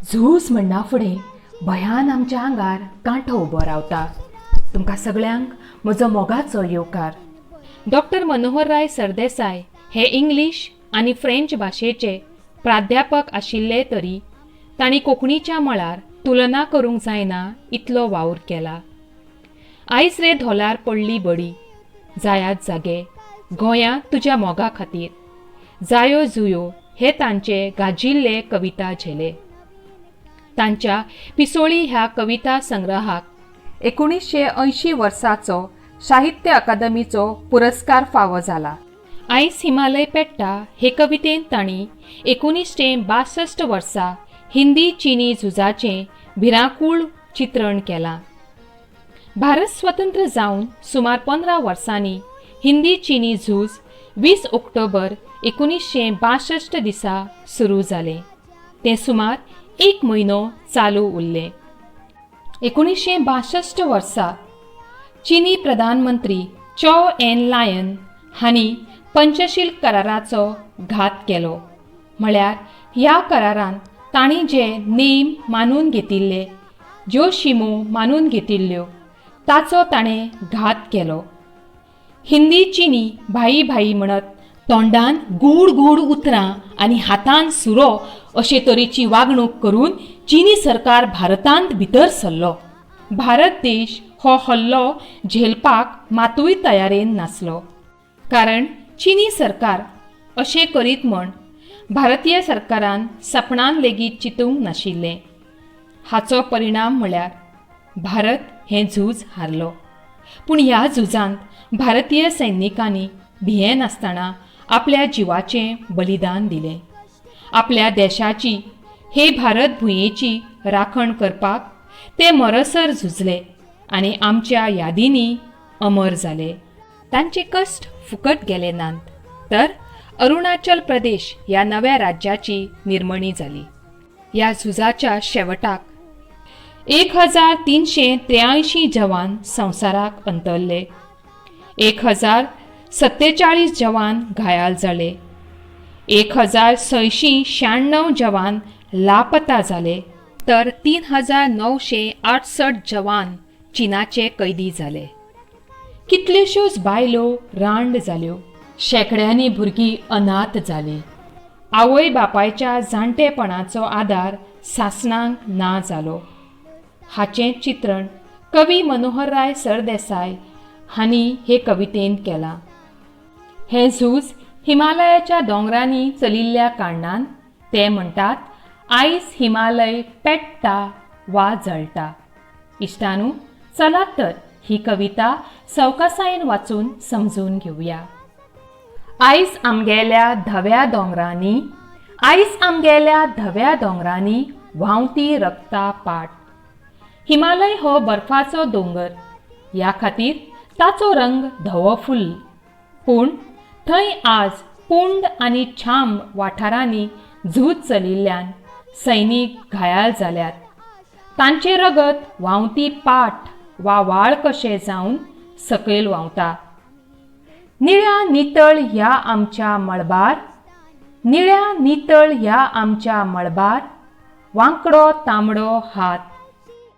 झूज म्हणना फुडें भंयान आमच्या आंगार कांटो उबो रावता. तुमकां सगळ्यांक म्हजो मोगाचो येवकार. डॉक्टर मनोहरराय सरदेसाय हे इंग्लीश आनी फ्रेंच भाशेचे प्राध्यापक आशिल्ले तरी तांणी कोंकणीच्या मळार तुलना करूंक जायना इतलो वावर केला. आयज रे धोलार पडली बडी, जायात जागे, गोंया तुज्या मोगा खातीर, जायो जुयो हे तांचे गाजिल्ले कविता झेले. तांच्या पिसोळी ह्या कविता संग्रहाक 1980 वर्साचो साहित्य अकादमीचो पुरस्कार फावो जाला. आयज हिमालय पेट्टा हे कवितेंत तांणी 1962 वर्सा हिंदी चिनी झुजाचें भिरांकूळ चित्रण केलां. भारत स्वतंत्र जावन सुमार 15 वर्सांनी हिंदी चिनी झूज 20 ऑक्टोबर 1962 दिसा सुरू जालें. तें सुमार एक म्हयनो चालू उरलें. 1962 वर्सा चिनी प्रधानमंत्री चॉ एन लायन हांणी पंचशील कराराचो घात केलो. म्हळ्यार ह्या करारान तांणी जे नेम मानून घेतिल्ले, ज्यो शिमो मानून घेतिल्ल्यो ताचो ताणें घात केलो. हिंदी चिनी भाई भाई म्हणत तोंडान गूड गूड उतरां आनी हातान सुरो अशे तरेची वागणूक करून चिनी सरकार भारतांत भितर सरलो. भारत देश हो हल्लो झेलपाक मातूय तयारेन नासलो, कारण चिनी सरकार अशें करीत म्हण भारतीय सरकारान सपनान लेगीत चिंतूंक नाशिल्लें. हाचो परिणाम म्हळ्यार भारत हें झूज हारलो. पूण ह्या झुजांत भारतीय सैनिकांनी भियेनासतना आपल्या जिवाचें बलिदान दिलें. आपल्या देशाची, हे भारत भुंयेची राखण करपाक ते मरसर झुजले आनी आमच्या यादींनी अमर जाले. तांचे कश्ट फुकट गेले नात, तर अरुणाचल प्रदेश ह्या नव्या राज्याची निर्मणी जाली. ह्या झुजाच्या शेवटाक 1383 जवान संवसाराक अंतरले, 1047 जवान घायाल जाले, 1696 जवान लापता जाले, तर 3968 जवान चीनाचे कैदी जाले. कितल्योश्योच बायलो रांड जाल्यो, शेंकड्यांनी भुरगीं अनाथ जालीं. आवय बापायच्या जाणटेपणाचो आदार सासणांक ना जालो. हाचें चित्रण कवी मनोहरराय सरदेसाय हांणी हे कवितेंत केलां. हें झूज हिमालयाच्या दोंगरांनी चलिल्ल्या कारणान ते म्हणटात, आयज हिमालय पेट्टा वा जळटा. इश्टानू, चलात तर ही कविता सवकासायेन वाचून समजून घेवया. आयज आमगेल्या धव्या दोंगरांनी, आयज आमगेल्या धव्या दोंगरांनी व्हांवती रक्ता पाट. हिमालय हो बर्फाचो दोंगर, ह्या खातीर ताचो रंग धवो फुल्ल. पूण थंय आज पुंड आनी छांब वाठारांनी झूज चलिल्ल्यान सैनीक घायाल जाल्यात. तांचें रगत व्हांवती पाट वा व्हाळ कशें जावन सकयल व्हांवता. निळ्या नितळ ह्या आमच्या मळबार, निळ्या नितळ ह्या आमच्या मळबार वांकडो तांबडो हात.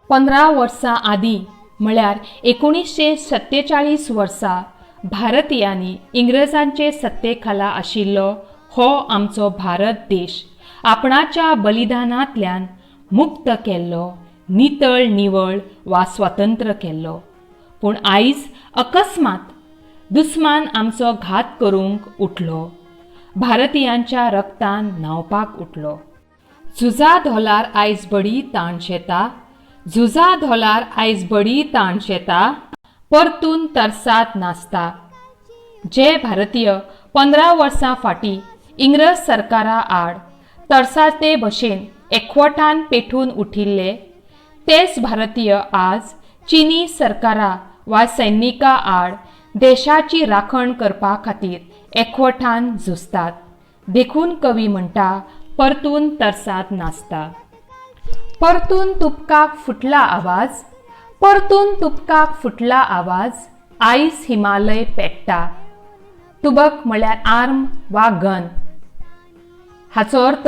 15 वर्सां आदीं म्हळ्यार 1947 वर्सा भारतीयांनी इंग्रजांचे सत्ते खाला आशिल्लो हो आमचो भारत देश आपणाच्या बलिदानांतल्यान मुक्त केल्लो, नितळ निवळ वा स्वतंत्र केल्लो. पूण आयज अकस्मात दुस्मान आमचो घात करूंक उठलो, भारतीयांच्या रक्तान न्हांवपाक उठलो. झुजा धोलार आयज बडी ताणशेता, झुजा धोलार आयज बडी ताणशेता, परतून तरसाद नासता. जे भारतीय 15 वर्सां फाटीं इंग्रज सरकारा आड तरसादे भशेन एकवटान पेटून उठिल्ले, तेच भारतीय आज चिनी सरकारा वा सैनिका आड देशाची राखण करपा खातीर एकवटान झुजतात. देखून कवी म्हणटा, परतून तरसाद नासता. परतून तुबकाक फुटला आवाज, परतून तुबकाक फुटला आवाज, आयज हिमालय पेट्टा. तुबक म्हळ्यार आर्म वा गन. हाचो अर्थ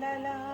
ला ला।